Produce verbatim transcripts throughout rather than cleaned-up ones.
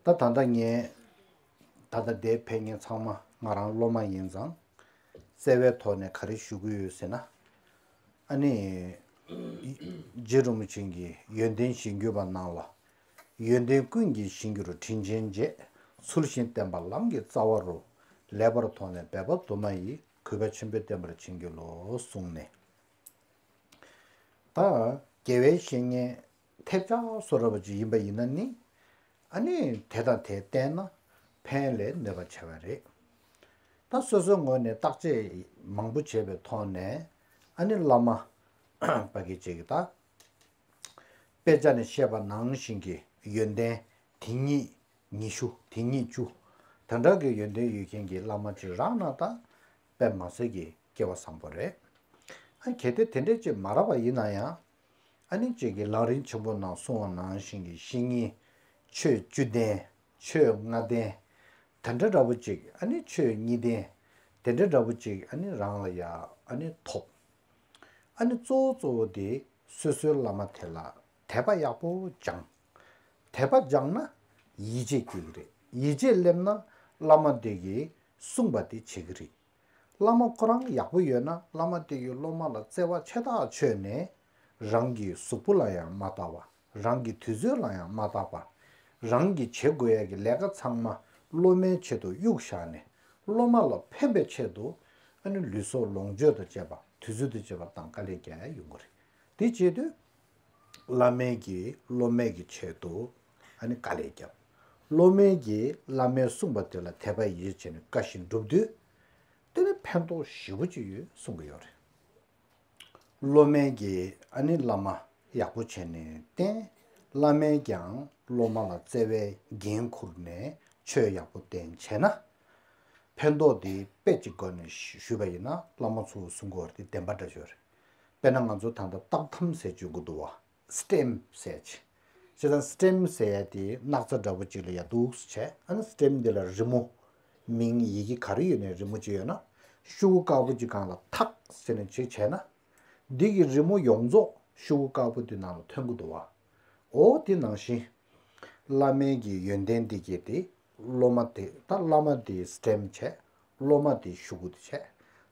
ད་ད་ལྟ་ངས་ད་ལྟ་འདིར་ཕེབས་མཁན་ཚང་མ་ང་རང་སློབ་མ་ཡིན་ཙང་། བརྩེ་བའི་ཐོག་ནས་ག་རེ་ཞུ་གི་ཡོད་ཟེར་ན། ཨ་ནི། རྗེ་རིན་པོ་ཆེ་གིས་ཡོན་ཏན་གཞན་གྱུར་པ་རྣམས་ལ། ཡོན་ཏན་ཀུན་གྱི་གཞན་གྱུར་དྲིན་ཅན་རྗེ། ཚུལ་བཞིན་བསྟེན་པ་ལམ་གྱི་རྩ་བ་རུ། ལེགས་པར་མཐོང་ནས་འབད་པ་དུ་མ་ཡིས། གུས་པ་ཆེན་པོས་བསྟེན་པར་བྱིན་གྱིས་རློབས་གསུངས་ནས། ད་དགེ་བའི་བཤེས་གཉེན་ཐེབས་ཆག་བཟོ་འདྲ་པོ་ཅིག་ཡིན་པ་ཡིན་ན་ནི། ཨ་ནི་དེ་དང་དེ་བསྟེན་ན་ཕན་ལས་གནོད་པ་ཆེ་བ་རེད། ད་སོ་སོའི་ངོས་ནས་བརྟག་དཔྱད་མང་པོ་བྱས་པའི་ཐོག་ནས། ཨ་ནི་བླ་མ་ཕ་གི་ཅིག་གིས་ད། དཔེ་ཆ་ནས་བཤད་པ་ནང་བཞིན་གྱི་ཡོན་ཏན་དེ་ཉིད་ཉི་ཤུ། དེ་ཉིད་བཅུ། དེ་འདྲ་གི་ཡོན་ཏན་ཡོད་མཁན་གྱི་བླ་མ་ཅིག་རག་ན་ད་དཔེ་མ་སྲིད་ཀྱི་སྐལ་བ་བཟང་པོ་རེད། ཨ། གལ་ཏེ་དེ་འདྲ་ཅིག་མ་རག་པ་ཡིན་ན་ཡང་། ཨ་ནི་ཅིག་གི་ལམ་རིམ་ཆེན་པོ་ནང་གསུངས་པ་ནང་བཞིན་གྱི་བཤེས་གཉེན་ཆོས་བཅུ་ལྡན། ཆོས་ལྔ་ལྡན། དེ་འདྲ་འདྲ་པོ་ཅིག་ཨ་ནི་ཆོས་གཉིས་ལྡན། དེ་འདྲ་འདྲ་པོ་ཅིག་ཨ་ནི་རང་ལ་ཡ་ཨ་ནི་ཐོབ། ཨ་ནི་གཙོ་བོ་གཙོ་བོ་དེ་སོ་སོའི་བླ་མ་དེ་ལ་དད་པ་ཡག་པོ་སྦྱང་། དད་པ་སྦྱངས་ན་ཡིད་ཆེས་སྐྱེ་གི་རེད། ཡིད་ཆེས་སླེབས་ན་བླ་མ་དེ་གིས་གསུངས་པ་དེ་བྱེད་ཀྱི་རེད། བླ་མ་ཁོ་རང་ཡག་པོ་ཡོད་ན་བླ་མ་དེ་གིས་སློབ་མ་ལ་བརྩེ་བ་ཆེ་ཐག་ཆོད་ནས། རང་གི་གཟུགས་པོ་ལ་ཡང་མ་བལྟ་བ། རང་གི་དུས་ཚོད་ལ་ཡང་མ་བལྟ་བ། རང་གིས་བྱེད་དགོས་ཡ་གི་ལས་ཀ་ཚང་མ་སློབ་མའི་ཆེད་དུ་གཡུག་བཞག་ནས། སློབ་མ་ལ་ཕན་པའི་ཆེད་དུ་ཨ་ནི་ལུས་སྲོག་ལོངས་སྤྱོད་དང་བཅས་པ། དུས་ཚོད་དང་བཅས་པ་བཏང་དཀའ་ལས་རྒྱག་ཡ་ཡོང་གི་རེད། དེ་བྱེད་དུས། བླ་མས་ཀྱིས་སློབ་མའི་གི་ཆེད་དུ་ཨ་ནི་དཀའ་ལས་བརྒྱབ། སློབ་མས་ཀྱིས་བླ་མའི་གསུངས་པ་དེ་ལ་དད་པ་ཡིད་ཆེས་བྱས་ནས་དཀའ་ཞིང་སྒྲུབ་དུས། དེ་ནི་ཕན་ཐོགས་ཞེ་པོ་ཅིག་ཡོད་གསུང་གི་ཡོད་རེད། སློབ་མས་ཀྱིས་ཨ་ནི་བླ་མ་ཡག་པོ་བྱས་ནས་བསྟེན། བླ་མས་ཀྱང་སློབ་མ་ལ་བརྩེ་བའི་འགན་འཁུར་ནས་ཆོས་ཡག་པོ་བསྟན་བྱས་ན། ཕན་ཐོགས་དེ་དཔེ་གཅིག་སྒོ་ནས་ཞུས་པ་ཡིན་ན་བླ་མ་ཚོས་གསུང་གི་ཡོད་རེད། དེ་བདེན་པ་འདྲ་ཞིག་ཡོད་རེད། དཔེར་ན་ང་ཚོ་ད་ལྟ་རྟགས་ཐམ་ཟེར་བཅུག་གི་འདུག་བ། སི་ཊེམ་ཟེར་ཅིག་བྱས་ཙང་སི་ཊེམ་ཟེར་ཡ་དེ་སྣག་ཚ་འདྲ་པོ་ཅིག་ལ་ཡ་འདུག་སེ་བྱས། ཨ་ནི་སི་ཊེམ་དེ་ལ་རི་མོ། མིང་ཡི་གེ་ག་རེ་ཡོད་ནའི་རི་མོ་ཅིག་ཡོད་ན། ཤོག་གུ་དཀར་པོ་ཅིག་སྒང་ལ་ཐག་ཟེར་ནས་ཅིག་བྱས་ན། འདི་གི་རི་མོ་ཡོངས་རྫོགས་ཤོག་གུ་དཀར་པོ་དེ་ནང་ལ་ཐོན་གྱི་འདུག་བ། འོ་དེ་ནང་བཞིན། བླ་མའི་གི་ཡོན་ཏན་འདི་གས་དེ། སློབ་མ་དེ་ད་བླ་མ་དེ་སི་ཊེམ་བྱས། སློབ་མ་དེ་ཤོག་གུ་དེ་བྱས།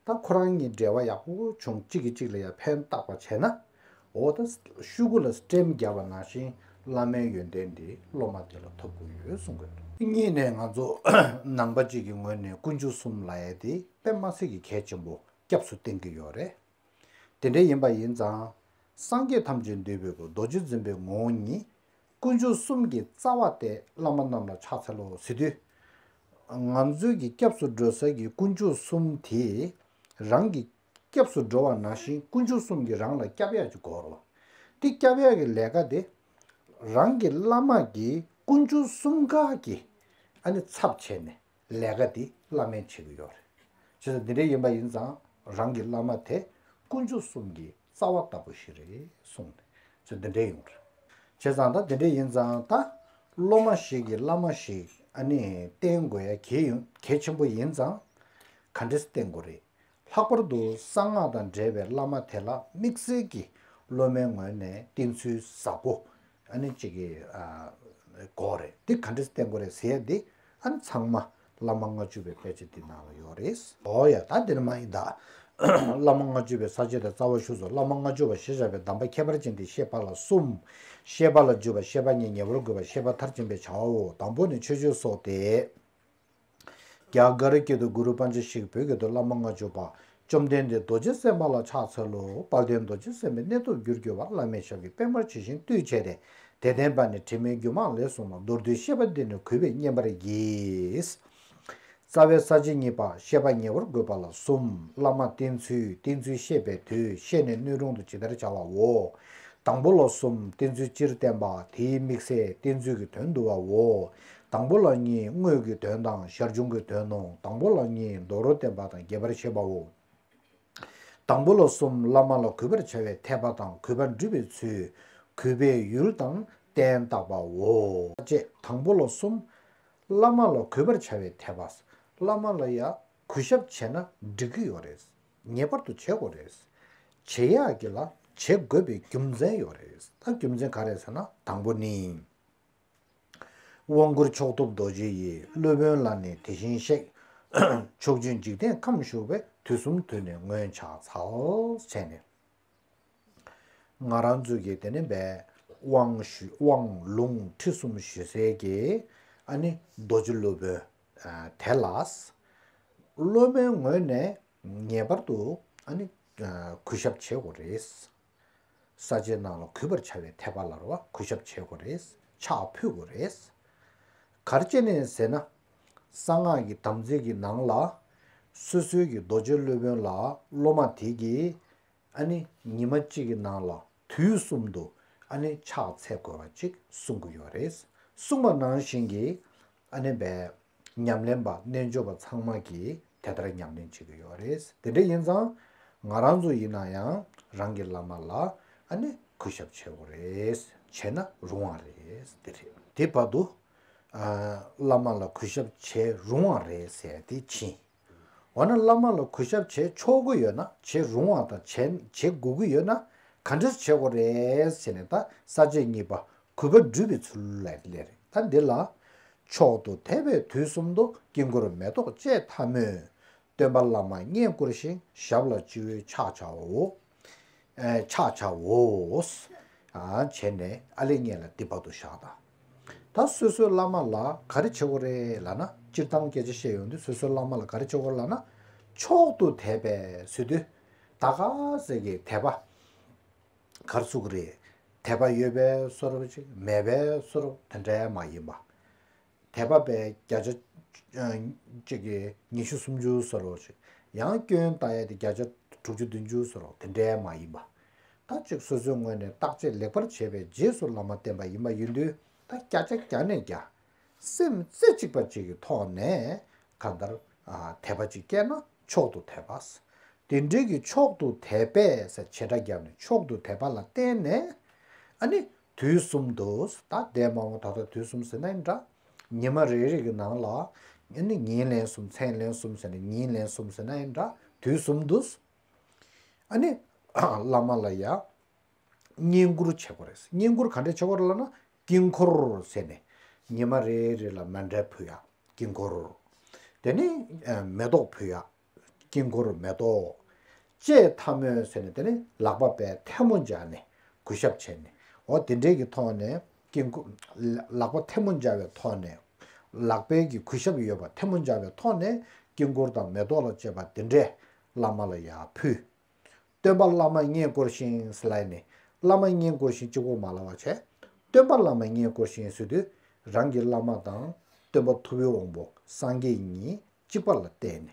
ད་ཁོ་རང་གཉིས་འབྲེལ་བ་ཡག་པོ་བྱུང་། གཅིག་གིས་གཅིག་ལ་ཡ་ཕན་བཏགས་པ་བྱས་ན། འོ་ད་ཤོག་གུ་ལ་སི་ཊེམ་བརྒྱབ་པ་ནང་བཞིན་བླ་མའི་ཡོན་ཏན་དེ་སློབ་མ་དེ་ལ་ཐོབ་ཀྱི་ཡོད་གསུང་གི་འདུག་གཉིས་ནས་ང་ཚོ་ནང་པ་གཅིག་གི་ངོས་ནས་དཀོན་མཆོག་གསུམ་ལབ་ཡ་དེ་དཔེ་མ་སྲིད་ཀྱི་གལ་ཆེན་པོ་སྐྱབས་སུ་བསྟེན་གྱི་ཡོད་རེད། དེ་འདྲ་ཡིན་པ་ཡིན་ཙང་། སངས་རྒྱས་ཐམས་ཅད་འདུས་པའི་སྐུ། རྡོ་རྗེ་འཛིན་པའི་ངོ་བོ་ཉིད། དཀོན་མཆོག་གསུམ་གྱི་རྩ་བ་སྟེ། བླ་མ་རྣམས་ལ་ཕྱག་འཚལ་ལོ་ཟེར་དུས། ང་ཚོའི་གི་སྐྱབས་སུ་འགྲོ་ས་གི་དཀོན་མཆོག་གསུམ་དེ། རང་གི་སྐྱབས་སུ་འགྲོ་བ་ནང་བཞིན་དཀོན་མཆོག་གསུམ་གྱིས་རང་ལ་སྐྱབས་ཡག་ཅིག་དགོས་རེད་བ། དེ་སྐྱབས་ཡག་གི་ལས་ཀ་དེ། རང་གི་བླ་མ་གིས་དཀོན་མཆོག་གསུམ་ཀ་གི་ཨ་ནི་ཚབ་བྱས་ནས། ལས་ཀ་འདི་བླ་མས་བྱེད་ཀྱི་ཡོད་རེད། བྱས་ཙང་འདི་འདྲ་ཡིན་པ་ཡིན་ཙང་རང་གི་བླ་མ་དེ་དཀོན་མཆོག་གསུམ་གྱི་རྩ་བ་ལྟ་བུ་ཞིག་རེད་གསུངས་ནས། བྱས་འདི་འདྲ་ཡོང་རེད། བྱས་ཙང་ད་འདི་འདྲ་ཡིན་ཙང་ད་སློབ་མ་ཞིག་གིས་བླ་མ་ཞིག་ཨ་ནི་བསྟེན་དགོས་ཡ་གལ་ཡོང་གལ་ཆེན་པོ་ཡིན་ཙང་ག་འདྲས་བསྟེན་དགོས་རེད། ལྷག་པར་དུ་གསང་སྔགས་དང་འབྲེལ་བའི་བླ་མ་དེ་ལ་དམིགས་བསལ་གྱི་སློབ་མའི་ངོས་ནས་བསྟེན་ཚུལ་ཟབ་པོ་ཨ་ནི་གཅིག་གི་ཨ་དགོས་རེད། འདི་ག་འདྲས་བསྟེན་དགོས་རེད་ཟེར་ཡ་འདི་ཨ་ནི་ཚང་མ་བླ་མ་ལྔ་བཅུ་པའི་དཔེ་ཆ་འདི་ནང་ལ་ཡོད་རེད། འོ་ཡ། ད་འདིར་མ་ཡིན་ད། བླ་མ་ལྔ་བཅུ་པའི་ས་བཅད་དང་རྩ་བ་བཞུགས་སོ། བླ་མ་ལྔ་བཅུ་པ་ཞེས་བྱ་བའི་གདམས་པ་ཁྱད་པར་ཅན་དེ་བཤད་པ་ལ་གསུམ། བཤད་པ་ལ་འཇུག་པ། བཤད་པ་ཉིད་ཉེ་བར་དགོད་པ། བཤད་པ་མཐར་ཕྱིན་པའི་བྱ་བའོ། དང་པོ་ནི་མཆོད་བརྗོད་སོགས་ཏེ། རྒྱ་གར་སྐད་དུ་གུ་རུ་པཉྩ་ཤྲཱི། བོད་སྐད་དུ་བླ་མ་ལྔ་བཅུ་པ། བཅོམ་ལྡན་འདས་རྡོ་རྗེ་སེམས་དཔའ་ལ་ཕྱག་འཚལ་ལོ། དཔལ་ལྡན་རྡོ་རྗེ་སེམས་དཔའི་གནས་ཐོབ་རྒྱུར་གྱུར་པ། བླ་མའི་ཞབས་ཀྱི་པདྨར་ཇི་བཞིན་བཏུད་བྱས་ཏེ། དེ་བསྟན་པ་ནི་དྲི་མེད་སྒྱུ་མ་ལས་གསུངས་ལ། མདོར་བསྡུས་བཤད་པ་འདི་ནི་གུས་པས་མཉན་པར་བགྱི། རྩ་བའི་ས་བཅད་གཉིས་པ། བཤད་པ་ཉེ་བར་དགོད་པ་ལ་གསུམ། བླ་མ་བསྟེན་ཚུལ། བསྟེན་ཚུལ་བཤད་པའི་དུས། བཤད་ནས་སྣོད་རུང་དུ་ཇི་ལྟར་བྱ་བའོ། དང་པོ་ལ་གསུམ། བསྟེན་ཚུལ་སྤྱིར་བསྟན་པ། དེའི་དམིགས་བསལ་བསྟེན་ཚུལ་གྱི་དོན་བསྡུ་བའོ། དང་པོ་ལ་གཉིས། དངོས་ཀྱི་དོན་དང་ཞར་བྱུང་གི་དོན་ནོ། དང་པོ་ལ་གཉིས། མདོ་རུ་བསྟན་པ་དང་རྒྱས་པར་བཤད་པའོ། དང་པོ་ལ་གསུམ། བླ་མ་ལ་གུས་པར་བྱ་བའི་འཐད་པ་དང་། གུས་པ་སྒྲུབ་པའི་ཚུལ། གུས་པའི་ཡུལ་དང་རྟེན་བརྟག་པའོ། བཅས། དང་པོ་ལ་གསུམ། བླ་མ་ལ་གུས་པར་བྱ་བའི་འཐད་པ། བླ་མ་ལ་ཡ་གུས་ཞབས་བྱས་ན་འགྲིག་གི་ཡོད་རེད། ངེས་པར་དུ་བྱེད་དགོས་རེད། བྱེད་ཡག་གི་ལ་བྱེད་དགོས་པའི་རྒྱུ་མཚན་ཡོད་རེད། ད་རྒྱུ་མཚན་ག་རེ་ཟེར་ན། དང་པོ་ནི། དབང་བསྐུར་ཕྱོགས་བསྡོམས་རྡོ་རྗེ་ཡིས། སློབ་དཔོན་ལ་ནི་དེ་བཞིན་གཤེགས། ཕྱོགས་བཅུའི་འཇིག་རྟེན་ཁམས་བཞུགས་པའི། དུས་གསུམ་དུ་ནི་མངོན་ཕྱག་འཚལ། བྱས་ནས། ང་རང་ཚོ་གི་དེ་ནི་བས་དབང་ཞུ་དབང་ལུང་ཁྲིད་གསུམ་ཞུ་སའི་གི་ཨ་ནི་རྡོ་རྗེ་སློབ་དཔོན་དེ་ལ་སློབ་མའི་ངོས་ནས་ངེས་པར་དུ་ཨ་ནི་གུས་ཞབས་བྱེད་དགོས་རེད། ས་བཅད་ནང་ལ་གུས་པར་བྱ་བའི་འཐད་པ་ལ་རེད་བ། གུས་ཞབས་བྱེད་དགོས་རེད། ཕྱག་ཕུལ་དགོས་རེད། ག་རེ་བྱས་ནས་ཟེར་ན། གསང་སྔགས་ཀྱི་དམ་ཚིག་གི་ནང་ལ་སོ་སོའི་གི་རྡོ་རྗེ་སློབ་དཔོན་ལ་སློབ་མ་དེ་གིས་ཨ་ནི་ཉི་མ་གཅིག་གི་ནང་ལ་དུས་གསུམ་དུ་ཨ་ནི་ཕྱག་འཚལ་དགོས་པ་ཅིག་གསུང་གི་ཡོད་རེད། གསུངས་པ་ནང་བཞིན་གྱི་ཨ་ནི་བས་ཉམས་ལེན་པ་རྣལ་འབྱོར་པ་ཚང་མ་གིས་དེ་ལྟར་ཉམས་ལེན་བྱེད་ཀྱི་ཡོད་རེད། དེ་འདྲ་ཡིན་ཙང་ང་རང་ཚོ་ཡིན་ན་ཡང་རང་གི་བླ་མ་ལ་ཨ་ནི་གུས་ཞབས་བྱེད་དགོས་རེད། བྱས་ན་རུང་བ་རེད། དེ་རེད། དེ་བར་དུ་ཨ་བླ་མ་ལ་གུས་ཞབས་བྱེད་རུང་བ་རེད་ཟེར་དེ་ཕྱིན། འོ་ན་བླ་མ་ལ་གུས་ཞབས་བྱེད་ཆོག་གི་ཡོད་ན། བྱེད་རུང་བ་དང་བྱེད་བྱེད་དགོས་ཀྱི་ཡོད་ན་ག་འདྲས་བྱེད་དགོས་རེད་ཟེར་ནས། ད་ས་བཅད་གཉིས་པ་གུས་པ་སྒྲུབ་པའི་ཚུལ་ལ་ལས་རེད། ད་འདི་ལ་མཆོག་ཏུ་དད་པས་དུས་གསུམ་དུ། དཀྱིལ་འཁོར་མེ་ཏོག་བཅས་ཐལ་མོ་སྟོན་པ་བླ་མ་བསྙེན་བཀུར་ཞིང་། ཞབས་ལ་སྤྱི་བོས་ཕྱག་བྱའོ། ཨེ་ཕྱག་བྱའོ། ཨ་བྱས་ནས་ཨ་ལས་ངེས་ལ་འདི་བར་དུ་བཞག་དང་། ད་སོ་སོའི་བླ་མ་ལ་ག་རེ་བྱེད་དགོས་རེད་ལབ་ན། སྤྱིར་བཏང་སྐད་ཆ་བཤད་ཡོང་དུས་སོ་སོའི་བླ་མ་ལ་ག་རེ་བྱེད་དགོས་ལབ་ན། མཆོག་ཏུ་དད་པས་ཟེར་དུས་ད་ག་ཟེ་གི་དད་པ་ག་རེ་ཚུགས་ཀྱི་རེད། དད་པ་ཡོད་པའི་བཟོ་འདྲ་ཅིག་མེད་པའི་བཟོ་འདྲ་དེ་འདྲ་མ་ཡིན་པ། དད་པ་བས་བརྒྱ་ཆ་གཅིག་གི་ཉི་ཤུ་སུམ་ཅུ་བཟོ་འདྲ་ཅིག་ཡང་སྐྱོན་བཏགས་ཡ་དེ་བརྒྱ་ཆ་དྲུག་ཅུ་བདུན་ཅུ་བཟོ་འདྲ་དེ་འདྲ་མ་ཡིན་པ། ད་ཅིག་སོ་སོའི་ངོས་ནས་བརྟག་དཔྱད་ལེགས་པར་བྱས་པའི་རྗེས་སུ་བླ་མ་བསྟེན་པ་ཡིན་པ་ཡིན་དུས། ད་བརྒྱ་ཆ་བརྒྱ་ནས་བརྒྱ། སེམས་རྩེ་གཅིག་པ་ཅིག་གི་ཐོག་ནས་གང་ལྟར་ཨ་དད་པ་ཅིག་སྐྱེས་ན་མཆོག་ཏུ་དད་པ། དེ་འདྲའི་གི་མཆོག་ཏུ་དད་པས་ཟེར་བྱེ་བྲག་བརྒྱབ་ནས་མཆོག་ཏུ་དད་པ་ལ་བརྟེན་ནས་ཨ་ནི་དུས་གསུམ་དུ། ད་འདས་མ་འོངས་ད་ལྟ་དུས་གསུམ་ཟེར་ན་ཡང་འདྲ། ཉི་མ་རེ་རེ་གི་ནང་ལ་ཨ་ནི་ཉིན་ལན་གསུམ་མཚན་ལན་གསུམ་ཟེར་ནས་ཉིན་ལན་གསུམ་ཟེར་ན་ཡང་འདྲ། དུས་གསུམ་དུ་ཨ་ནི་བླ་མ་ལ་ཡ་བསྙེན་བཀུར་བྱེད་དགོས་རེད། བསྙེན་བཀུར་ག་འདྲས་བྱེད་དགོས་རེད་ལབ་ན། དཀྱིལ་འཁོར་ཟེར་ནས་ཉི་མ་རེ་རེ་ལ་མཎྜལ་ཕུལ་ཡ། དཀྱིལ་འཁོར། དེ་ནས་མེ་ཏོག་ཕུལ་ཡ། དཀྱིལ་འཁོར་མེ་ཏོག་བཅས་ཐལ་མོ་ཟེར་ནས་དེ་ནས་ལག་པ་བས་ཐལ་མོ་སྦྱར་ནས་གུས་ཞབས་བྱས་ནས། འོ་དེ་འདྲས་ཀྱི་ཐོག་ནས་དཀྱིལ་འཁོར་ལག་པ་ཐལ་མོ་སྦྱར་བའི་ཐོག་ནས། ལག་པའི་གི་གུས་ཞབས་ཡོད་པ་ཐལ་མོ་སྦྱར་བའི་ཐོག་ནས་དཀྱིལ་འཁོར་དང་མེ་ཏོག་ལ་བཅས་པ་དེ་འདྲས་བླ་མ་ལ་ཡར་ཕུལ། སྟོན་པ་བླ་མ་བསྙེན་བཀུར་ཞིང་ཟེར་ལབ་ནས། བླ་མ་བསྙེན་བཀུར་ཞིང་གཅིག་པོ་མ་ལབ་པ་བྱས། སྟོན་པ་བླ་མ་བསྙེན་བཀུར་ཞིང་ཟེར་དུས་རང་གི་བླ་མ་དང་སྟོན་པ་ཐུབ་པའི་དབང་པོ་སངས་རྒྱས་གཉིས་གཅིག་པ་ལ་བལྟས་ནས།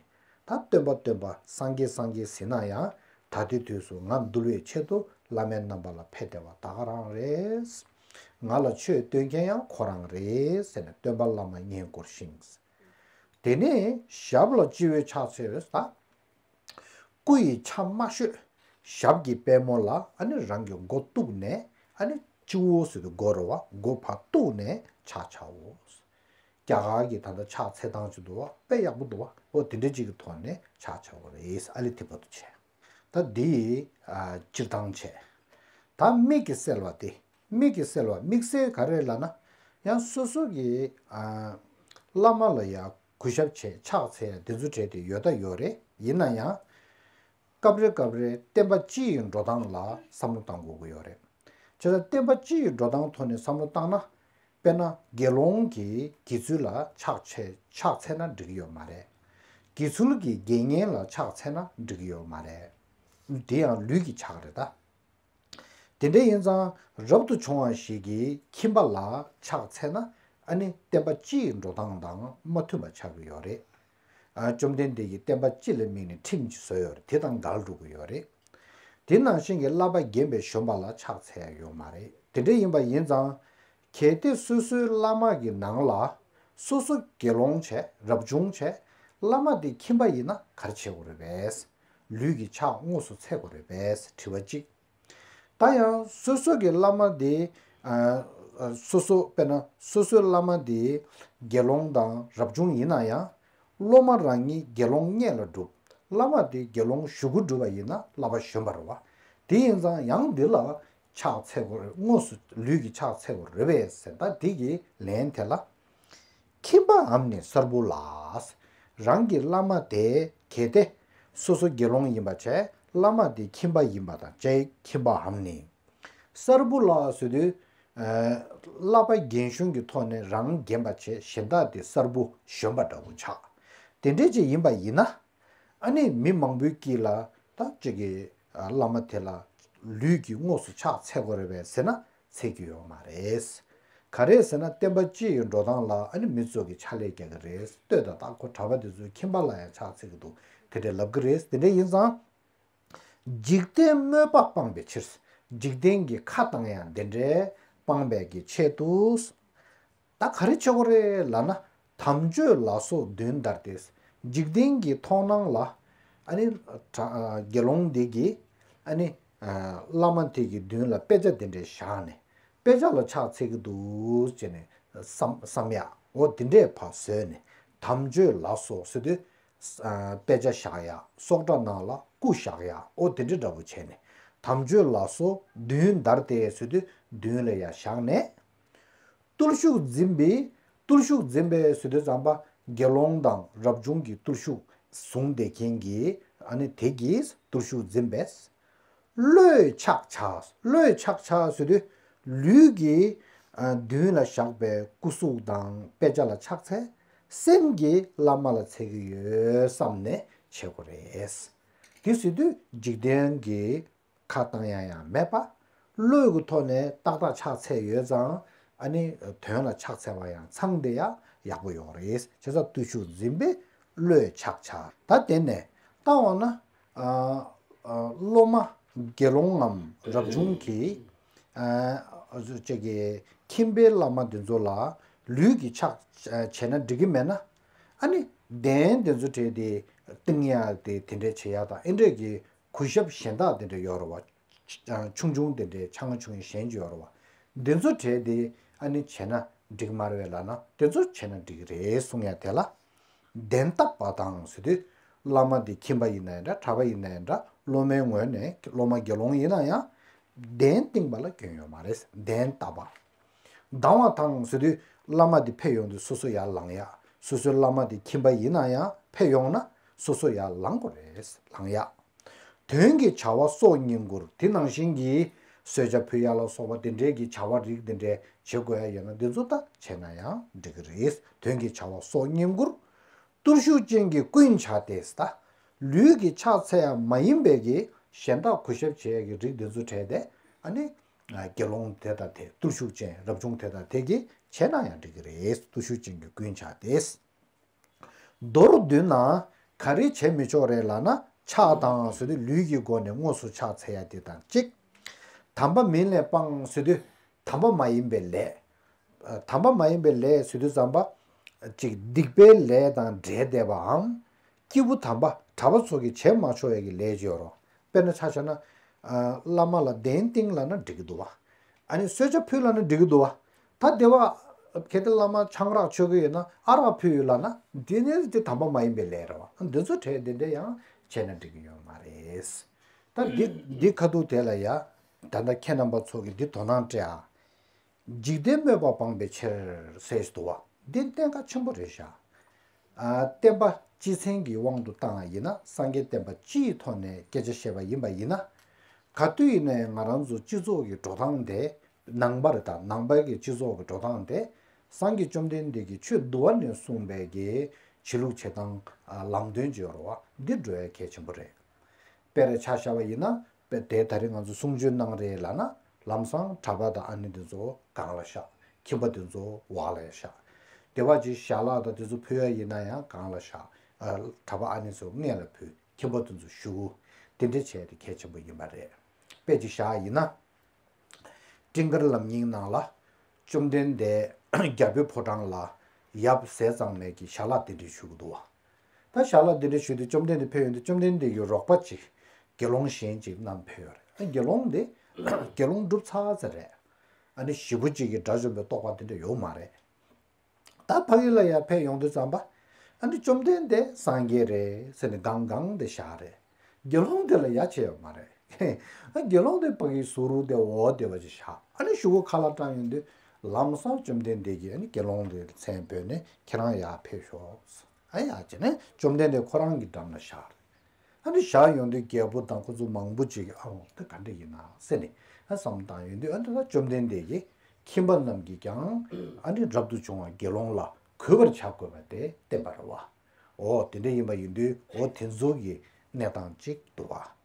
ད་སྟོན་པ་སྟོན་པ་སངས་རྒྱས་སངས་རྒྱས་ཟེར་ན་ཡང་ད་ལྟའི་དུས་སུ་ང་འདུལ་བའི་ཆེད་དུ་བླ་མའི་རྣམ་པ་ལ་ཕེབས་བསྡད་པ་ད་ག་རང་རེད། ང་ལ་ཆོས་སྟོན་མཁན་ཡང་ཁོ་རང་རེད་ཟེར་ནས་སྟོན་པ་བླ་མ་བསྙེན་བཀུར་ཞིང་། དེ་ནས་ཞབས་ལ་སྤྱི་བོས་ཕྱག་འཚལ་བས་ད། སྐུ་ཡི་ཆ་མ་ཤོད། ཞབས་ཀྱི་པད་མོ་ལ་ཨ་ནི་རང་གི་མགོ་གཏུགས་ནས། ཨ་ནི་སྤྱི་བོ་ཟེར་དུས་མགོ་རེད་བ། མགོ་ཕར་གཏུགས་ནས་ཕྱག་བྱའོ། རྒྱ་གར་གྱི་ད་ལྟ་ཕྱག་འཚལ་སྟངས་ཅིག་འདུག་བ། དཔེ་ཡག་པོ་འདུག་བ། འོ་དེ་འདྲ་ཅིག་གི་ཐོག་ནས་ཕྱག་བྱ་དགོས་རེད། ཨ་ལས་དེ་བར་དུ་བྱས། ད་འདི་ཨ་སྤྱིར་བཏང་བྱས། ད་དམིགས་ཀྱིས་བསལ་བ་དེ། དམིགས་ཀྱིས་བསལ་བ། དམིགས་བསལ་ག་རེ་ལབ་ན། ཡང་སོ་སོ་གི་ཨ་བླ་མ་ལ་ཡང་གུས་ཞབས་བྱས་ཕྱག་འཚལ་ཡ་དེ་ཚོ་གྲས་དེ་ཡོད་ད་ཡོད་རེད། ཡིན་ན་ཡང་སྐབས་རེ་སྐབས་རེ་བསྟན་པ་སྤྱི་ཡི་འགྲོ་སྟངས་ལ་བསམ་བློ་བཏང་དགོས་ཀྱི་ཡོད་རེད། བྱས་ཙང་བསྟན་པ་སྤྱི་ཡི་འགྲོ་སྟངས་ཐོག་ནས་བསམ་བློ་བཏང་ན། དཔེར་ན་དགེ་སློང་གིས་དགེ་ཚུལ་ལ་ཕྱག་འཚལ་ཕྱག་འཚལ་ན་འགྲིག་གི་ཡོད་མ་རེད། དགེ་ཚུལ་གྱིས་དགེ་བསྙེན་ལ་ཕྱག་འཚལ་ན་འགྲིག་གི་ཡོད་མ་རེད། དེ་ཡང་ལུས་ཀྱི་ཕྱག་རེད་ད། དེ་འདྲ་ཡིན་ཙང་རབ་ཏུ་བྱུང་བ་ཞིག་གིས་ཁྱིམ་པ་ལ་ཕྱག་འཚལ་ན་ཨ་ནི་བསྟན་པ་སྤྱི་ཡི་འགྲོ་སྟངས་དང་མ་མཐུན་པ་ཆགས་ཀྱི་ཡོད་རེད། ཨ་བཅོམ་ལྡན་འདས་ཀྱིས་བསྟན་པ་སྤྱི་ལ་དམིགས་ནས་ཁྲིམས་ཅིག་བཟོས་ཡོད་རེད། དེ་དང་འགལ་འགྲོ་གི་ཡོད་རེད། དེ་ནང་བཞིན་གྱི་བསླབ་པ་རྒན་པའི་གཞོན་པ་ལ་ཕྱག་འཚལ་ཡ་ཡོད་མ་རེད། དེ་འདྲ་ཡིན་པ་ཡིན་ཙང་། གལ་ཏེ་སོ་སོའི་བླ་མ་གི་ནང་ལ་སོ་སོ་དགེ་སློང་བྱས་རབ་བྱུང་བྱས། བླ་མ་དེ་ཁྱིམ་པ་ཡིན་ན་ག་རེ་བྱེད་དགོས་རེད་པས། ལུས་ཀྱི་ཕྱག་དངོས་སུ་འཚལ་དགོས་རེད་པས་དྲི་བ་གཅིག་ད་ཡང་སོ་སོ་གི་བླ་མ་དེ་ཨ་ཨ་སོ་སོ་དཔེར་ན་སོ་སོའི་བླ་མ་དེ་དགེ་སློང་དང་རབ་བྱུང་ཡིན་ན་ཡང་། སློབ་མ་རང་ཉིད་དགེ་སློང་མངལ་ལ་གྲུབ། བླ་མ་དེ་དགེ་སློང་གཞུག་གུ་གྲུབ་པ་ཡིན་ན་བསླབ་པ་གཞོན་པ་རེད་བ། དེ་ཡིན་ཙང་ཡང་འདི་ལ་ཕྱག་འཚལ་དགོས་རེད། དངོས་སུ་ལུས་ཀྱི་ཕྱག་འཚལ་དགོས་རེད་པས་ཟེར། ད་འདི་གི་ལན་དེ་ལ། ཁྱིམ་པའམ་ནི་གསར་བུ་ལ། རང་གི་བླ་མ་དེ་གལ་ཏེ་སོ་སོ་དགེ་སློང་ཡིན་པ་བྱས། བླ་མ་དེ་ཁྱིམ་པ་ཡིན་པ་དང་བཅས། ཁྱིམ་པའམ་ནི་གསར་བུ་ལ་ཟེར་དུས། ཨ། བསླབ་པ་རྒན་གཞོན་གྱི་ཐོག་ནས་རང་རྒན་པ་བྱས། གཞན་དག་དེ་གསར་བུ་གཞོན་པ་འདྲ་བོ་ཆགས། དེ་འདྲས་ཅིག་ཡིན་པ་ཡིན་ན། ཨ་ནི་མི་མང་པོའི་དཀྱིལ་ལ་ད་ཅིག་གི་ཨ་བླ་མ་དེ་ལ་ལུས་ཀྱི་དངོས་སུ་ཕྱག་འཚལ་དགོས་རེད་པས་ཟེར་ན་འཚལ་གྱི་ཡོད་མ་རེད། ག་རེ་ཟེར་ན་བསྟན་པ་སྤྱི་ཡི་འགྲོ་སྟངས་ལ་ཨ་ནི་མི་ཚོ་གི་ཕྱག་ལས་རྒྱག་གི་རེད། ལྟོས་དང་། ད་ཁོ་གྲྭ་པ་དེ་ཚོས་ཁྱིམ་པ་ལ་ཡང་ཕྱག་འཚལ་གྱི་འདུག་དེ་འདྲས་ལབ་ཀྱི་རེད། དེ་འདྲས་ཡིན་ཙང་། འཇིག་རྟེན་དམོད་པ་སྤངས་པའི་ཕྱིར། འཇིག་རྟེན་གྱི་ཁ་བཏང་ཡག་དེ་འདྲས་སྤངས་པའི་གི་ཆེད་དུ། ད་ག་རེ་བྱེད་དགོས་རེད་ལབ་ན། དམ་ཆོས་ལ་སོགས་མདུན་བདར་ཏེ། འཇིག་རྟེན་གྱི་མཐོང་སྣང་ལ་ཨ་ནི་གྲྭ་དགེ་སློང་འདི་གིས་ཨ་ནི་བླ་མ་དེ་གི་མདུན་ལ་དཔེ་ཆ་དེ་འདྲས་བཞག་ནས། དཔེ་ཆ་ལ་ཕྱག་འཚལ་གྱི་འདུག་ཅེས་ནས་བསམ་བསམ་ཡག་འོ་དེ་འདྲས་ཕར་བཟོས་ནས། དམ་ཆོས་ལ་སོགས་ཟེར་དུས། ཨ། དཔེ་ཆ་བཞག་ཡག་སོགས་གྲྭ་ནང་ལ་སྐུ་བཞག་ཡག་འོ་དེ་འདྲ་འདྲ་བོ་བྱས་ནས། དམ་ཆོས་ལ་སོགས་མདུན་བདར་ཏེ་ཟེར་དུས་མདུན་ལ་ཡར་བཞག་ནས། བརྟུལ་ཞུགས་འཛིན་པའི། བརྟུལ་ཞུགས་འཛིན་པའི་ཟེར་དུས་ཙམ་པ་དགེ་སློང་དང་རབ་བྱུང་གི་བརྟུལ་ཞུགས་བཟུང་བསྡད་མཁན་གྱི་ཨ་ནི་དེ་གིས་བརྟུལ་ཞུགས་འཛིན་པས། བློས་ཕྱག་བྱ། བློས་ཕྱག་བྱ་ཟེར་དུས་ལུས་ཀྱི་ཨ་མདུན་ལ་བཞག་པའི་སྐུ་གཟུགས་དང་དཔེ་ཆ་ལ་ཕྱག་འཚལ། སེམས་ཀྱིས་བླ་མ་ལ་འཚལ་གྱི་ཡོད་བསམ་ནས་བྱེད་དགོས་རེད། དེ་ཟེར་དུས་འཇིག་རྟེན་གྱི་ཁ་བཏང་ཡག་ཡང་མེད་པ། བློའི་གི་ཐོག་ནས་ཏག་ཏག་ཕྱག་འཚལ་ཡོད་ཙང་། ཨ་ནི་དོན་ལ་ཕྱག་འཚལ་བ་ཡང་ཚང་བསྡད་ཡག་ཡག་པོ་ཡོད་རེད། བྱས་ཙང་བརྟུལ་ཞུགས་འཛིན་པའི་བློས་ཕྱག་བྱ། ད་དེ་ནས་ལྟ་འོང་ན། ཨ། ཨ། སློབ་མ་དགེ་སློང་ངམ་རབ་བྱུང་གིས། ཨ། ཅིག་གི་ཁྱིམ་པའི་བླ་མ་དེ་ཚོ་ལ་ལུས་ཀྱི་ཕྱག་བྱས་ན་འགྲིག་གི་མེད་ན། ཨ་ནི་གདན་དེ་ཚོ་བྲིས་ཏེ་བཏིང་ཡག་དེ་དེ་འདྲས་བྱེད་ཡག་དང་། ཨེ་འདྲས་ཀྱི་གུས་ཞབས་གཞན་དག་དེ་འདྲས་ཡོད་རེད་བ། ཆུང་ཆུང་དེ་འདྲའི་ཆ་ང་ཆུང་ཡིན་གཞན་ཅིག་ཡོད་རེད་བ། འདི་ཚོ་བྲིས་ཏེ་ཨ་ནི་བྱས་ན་འགྲིག་མ་རེད་པས་ལབ་ན། དེ་ཚོ་བྱས་ན་འགྲིག་གི་རེད་གསུང་ཡ་དེ་ལ། གདན་བཏབ་པ་དང་ཟེར་དུས། བླ་མ་དེ་ཁྱིམ་པ་ཡིན་ན་ཡང་འདྲ། གྲྭ་པ་ཡིན་ན་ཡང་འདྲ། སློབ་མའི་ངོས་ནས་སློབ་མ་དགེ་སློང་ཡིན་ན་ཡང་། གདན་བཏིང་པ་ལ་སྐྱོན་ཡོད་མ་རེད། གདན་བཏབ་པ། ལྡང་བ་དང་ཟེར་དུས། བླ་མ་དེ་ཕེབས་ཡོང་དུས་སོ་སོ་ཡར་ལངས་ཡག་སོ་སོའི་བླ་མ་དེ་ཁྱིམ་པ་ཡིན་ན་ཡང་ཕེབས་ཡོང་ན་སོ་སོ་ཡར་ལངས་དགོས་རེད། ལངས་ཡག་དོན་གྱི་བྱ་བ་སྲོག་བསྙེན་བཀུར། དེ་ནང་བཞིན་གྱི་གསོལ་ཇ་ཕུལ་ཡག་ལ་སོགས་པ་དེ་འདྲའི་གི་བྱ་བ་རིགས་དེ་འདྲའི་བྱེད་དགོས་ཡག་ཡོད་ན་དེ་ཚོ་ད་བྱས་ན་ཡང་འགྲིག་གི་རེད། དོན་གྱི་བྱ་བ་སྲོག་བསྙེན་བཀུར། བརྟུལ་ཞུགས་ཅན་གྱི་རྐུན་བྱ་སྟེ། ད་ལུས་ཀྱི་ཕྱག་འཚལ་ཡག་མ་ཡིན་པའི་གི་གཞན་དག་གུས་ཞབས་བྱེད་ཡག་གི་རིགས་དེ་ཚོ་བྲིས་ཏེ། ཨ་ནི་དགེ་སློང་དེ་དང་དེ། བརྟུལ་ཞུགས་ཅན་རབ་བྱུང་དེ་དང་དེ་གིས་བྱས་ན་ཡང་འགྲིག་གི་རེད། བརྟུལ་ཞུགས་ཅན་གྱི་རྐུན་བྱ་སྟེ། མདོར་བསྡུས་ན་ག་རེ་བྱེད་མི་ཆོག་རེད་ལབ་ན། ཕྱག་དང་ཟེར་དུས་ལུས་ཀྱི་སྒོ་ནས་དངོས་སུ་ཕྱག་འཚལ་ཡག་དེ་དང་གཅིག་དམ་པ་མིན་ལས་སྤངས་ཟེར་དུས་དམ་པ་མ་ཡིན་པའི་ལས། ཨ། དམ་པ་མ་ཡིན་པའི་ལས་ཟེར་དུས་ཙམ་པ། ཅིག་སྡིག་པའི་ལས་དང་འབྲེལ་བསྡད་པའམ། སྐྱེས་བུ་དམ་པ་གྲྭ་པ་ཚོ་གིས་བྱེད་མ་ཆོག་ཡག་གི་ལས་ཅིག་ཡོད་རེད། དཔེར་ན་ཆ་བཞག་ན། ཨ། བླ་མ་ལ་གདན་བཏིང་ལབ་ན་འགྲིག་གི་འདུག་བ། ཨ་ནི་གསོལ་ཇ་ཕུལ་ལབ་ན་འགྲིག་གི་འདུག་བ། ད་དེ་བ་གལ་ཏེ་བླ་མ་ཆང་རག་མཆོད་ཀྱི་ཡོད་ན་ཨ་རག་ཕུལ་ཡོད་ལབ་ན། དེ་ནི་དེ་དམ་པ་མ་ཡིན་པའི་ལས་རེད་བ། འདི་ཚོ་གྲས་དེ་འདྲ་ཡང་བྱས་ན་འགྲིག་གི་ཡོད་མ་རེད། ད་འདི་འདི་ཁ་ཐུག་དེ་ལ་ཡ། ད་ལྟ་ཁྱེད་རྣམ་པ་ཚོ་གིས་འདི་དོ་སྣང་སྤྲད་ཨ། འཇིག་རྟེན་དམོད་པ་སྤངས་པའི་ཕྱིར་ཟེར་ཞིག་འདུག་བ། འདི་གནད་འགག་ཆེན་པོ་རེད་ཤག་ཨ། བསྟན་པ་སྤྱི་མཚན་གྱི་དབང་དུ་བཏང་བ་ཡིན་ན། སངས་རྒྱས་བསྟན་པ་སྤྱི་ཡི་ཐོག་ནས་སྐད་ཆ་བཤད་པ་ཡིན་པ་ཡིན་ན། ག་དུས་ཡིན་ནའི་ང་རང་ཚོ་སྤྱི་ཚོགས་ཀྱི་འགྲོ་སྟངས་དེ། ནང་པ་རེད། ད་ནང་པའི་གི་སྤྱི་ཚོགས་ཀྱི་འགྲོ་སྟངས་དེ། སངས་རྒྱས་བཅོམ་ལྡན་འདས་ཀྱིས་ཆོས་འདུལ་བ་ནས་གསུངས་པའི་གི་བྱེད་ལུགས་བྱེད་སྟངས། ཨ། ལམ་སྟོན་ཅིག་ཡོད་རེད་བ། འདི་འགྲོ་ཡ་གལ་ཆེན་པོ་རེད། དཔེར་ཆ་བཞག་པ་ཡིན་ན། དཔེ་དེ་ད་རེས་ང་ཚོ་གསུང་ཆོས་གནང་རེད་ལབ་ན། ལམ་སང་གྲྭ་པ་དང་ཨ་ནེ་དེ་ཚོ་སྒང་ལ་བཞག་ཁྱིམ་པ་དེ་ཚོ་འོག་ལ་བཞག་དེ་བ་ཅིག་ཞལ་ལག་དང་དེ་ཚོ་ཕུལ་ཡ་ཡིན་ན་ཡང་སྒང་ལ་བཞག་ཨ། གྲྭ་པ་ཨ་ནེ་ཚོ་སྔོན་ལ་ཕུལ། ཁྱིམ་པ་དེ་ཚོ་བཞུགས། དེ་འདྲ་བྱས་ཏེ་གལ་ཆེན་པོ་ཡིན་པ་རེད། དཔེ་ཅིག་བཞག་ཡིན་ན། སྤྲིན་དཀར་ལམ་རྙིང་ནང་ལ། བཅོམ་ལྡན་འདས་རྒྱལ་པོའི་ཕོ་བྲང་ལ་ཡབ་ཟས་གཙང་མས་ཀྱི་ཞལ་ལག་དེ་འདྲ་ཞུ་གི་འདུག་བ། ད་ཞལ་ལག་དེ་འདྲ་ཞུས་ཏེ་བཅོམ་ལྡན་འདས་ཕེབས་ཡོང་དུས། བཅོམ་ལྡན་འདས་ཀྱི་རོགས་པ་ཅིག་དགེ་སློང་གཞན་ཅིག་བསྣམས་ཕེབས་ཡོད་རེད། ཨ། དགེ་སློང་དེ་དགེ་སློང་གྲུབ་ཚར་ཚར་རེད། ཨ་ནི་ཞེ་པོ་ཅིག་གི་དགྲ་བཅོམ་པའི་རྟོགས་པ་དེ་འདྲ་ཡོད་མ་རེད། ད་ཕ་གི་ལ་ཡར་ཕེབས་ཡོང་དུས་ཙམ་པ། ཨ་ནི་བཅོམ་ལྡན་འདས་སངས་རྒྱས་རེད་ཟེར་ནས་སྒང་སྒང་དེ་བཞག་རེད། དགེ་སློང་དེ་ལ་ཡ་བྱས་ཡོད་མ་རེད། ཨ། དགེ་སློང་དེ་ཕ་གིའི་ཟུར་དེ་འོག་དེ་བ་ཅིག་བཞག་ཨ་ནི་གཞུག་གུ་ཁ་ལག་སྤྲད་ཡོང་དུས། ལམ་སང་བཅོམ་ལྡན་འདས་ཀྱིས་ཨ་ནི་དགེ་སློང་དེ་མཚན་བོས་ནས་ཁྱེད་རང་ཡར་ཕེབས་ཤོག་ཨ་ཡ་བྱས་ནས་བཅོམ་ལྡན་འདས་ཁོ་རང་གི་འགྲམ་ལ་བཞག་ཨ་ནི་བཞག་ཡོང་དུས་རྒྱལ་པོ་དང་ཁོ་ཚོ་མང་པོ་ཅིག་གིས་ཨ་འོ་དེ་ག་འདྲ་ཡིན་ན་ཟེར་ནས་ཨ་བསམ་བཏང་ཡོང་དུས་ཨ་ནི་ད་བཅོམ་ལྡན་འདས་ཀྱིས་ཁྱིམ་པ་རྣམས་ཀྱིས་ཀྱང་ཨ་ནི་རབ་ཏུ་བྱུང་བ་དགེ་སློང་ལ་གུས་པར་བྱ་དགོས་པ་དེ་བསྟན་པ་རེད་བ། འོ་དེ་འདྲ་ཡིན་པ་ཡིན་དུས་འོ་དེ་ཚོ་གི་གནས་སྟངས་ཅིག་འདུག་བ།